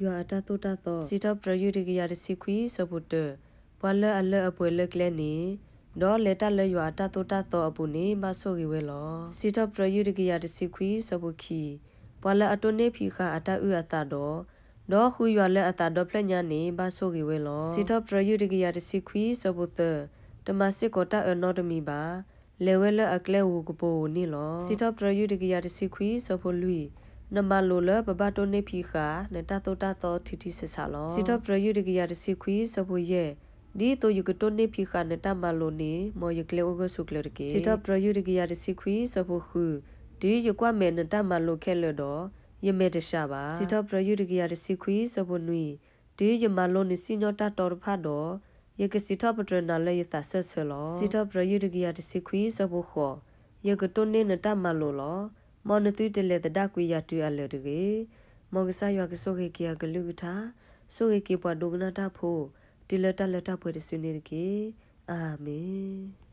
ယွၤအတၢ်သိၣ်တၢ်သီ. စံးထီၣ်ပတြၢၤယုၢ်တကယၤတဆံခွံ ဆၢဖိတၢ, ပှၤလၢအလၢအပှဲၤလၢကျဲန့ၣ်, ဒီးလဲၤတၢ်လၢယွၤအတၢ်သိၣ်တၢ်သီအပူၤန့ၣ် ဘၣ်ဆိၣ်ဂ့ၤဝဲလီၤ. စံးထီၣ်ပတြၢၤယုၢ်တကယၤတဆံခွံ ဆၢဖိခံ, ပှၤလၢအတိၢ်န့ၢ်ဖံးဃာ်အတၢ်အုၣ်အသးဒီး, ဒီးဃုယွၤလၢအသးဒီဖျၢၣ်ညါန့ၣ် ဘၣ်ဆိၣ်ဂ့ၤဝဲလီၤ. စံးထီၣ်ပတြၢၤယုၢ်တကယၤတဆံခွံ ဆၢဖိသၢ, တမၤစ့ၢ်ကီးတၢ်အၢနီတမံၤဘၣ်. လဲၤဝဲလၢအကျဲဧိၤကပိၤဧိၤန့ၣ်လီၤ. စံးထီၣ်ပတြၢၤယုၢ်တကယၤတဆံခွံ ဆၢဖိလွံၢ်, နမၤလိာ်လၢပဘၣ်တိၢ်န့ၢ်ဖံးဃာ် နတၢ်သိၣ်တၢ်သီထံထံဆးဆးလီၤ. စံးထီၣ်ပတြၢၤယုၢ်တကယၤတဆံခွံ ဆၢဖိယဲၢ်, ဒ်သိးယကတိၢ်န့ၢ်ဖံးဃာ်နတၢ်မၤလိာ်န့ၣ် မ်ယကျဲအိၣ်ဂၢၢ်ဆိးကျၢၤတက့ၢ်. စံးထီၣ်ပတြၢၤယုၢ်တကယၤတဆံခွံ ဆၢဖိဃု, တုၤယကွၢ်မဲာ်နတၢ်မၤလိာ်ခဲလၢာ်ဒီး, ယမဲာ်တဆှးဘၣ်. စံးထီၣ်ပတြၢၤယုၢ်တကယၤတဆံခွံ ဆၢဖိနွံ, တုၤယမၤလိနစံၣ်ညီၣ်တၢ်တီတဖၣ်ဒီး, ယကစံးထီၣ်ပတြၢၤနၤလၢယသးစၢၢ်ဆၢလီၤ. စံးထီၣ်ပတြၢၤယုၢ်တကယၤတဆံခွံ ဆၢဖိဃိး, ယကတိၢ်န့ၢ်နတၢ်မၤလိာ်လီၤ. မ်နသုတလဲၤသဒၣ်ကွံာ်ယၤတုၤအလၢာ်တဂ့ၤ. မ်ကစၢ်ယွၤကဆိၣ်ဂ့ၤက့ၤအကလုၢ်ကထါ, ဆိၣ်ဂ့ၤက့ၤပှၤဒိကနၣ်တၢ်ဖိ, တုၤလၢတၢ်လၢတၢ်ပှဲၤတစုန့ၣ်တက့ၢ်. အၤမ့ၣ်.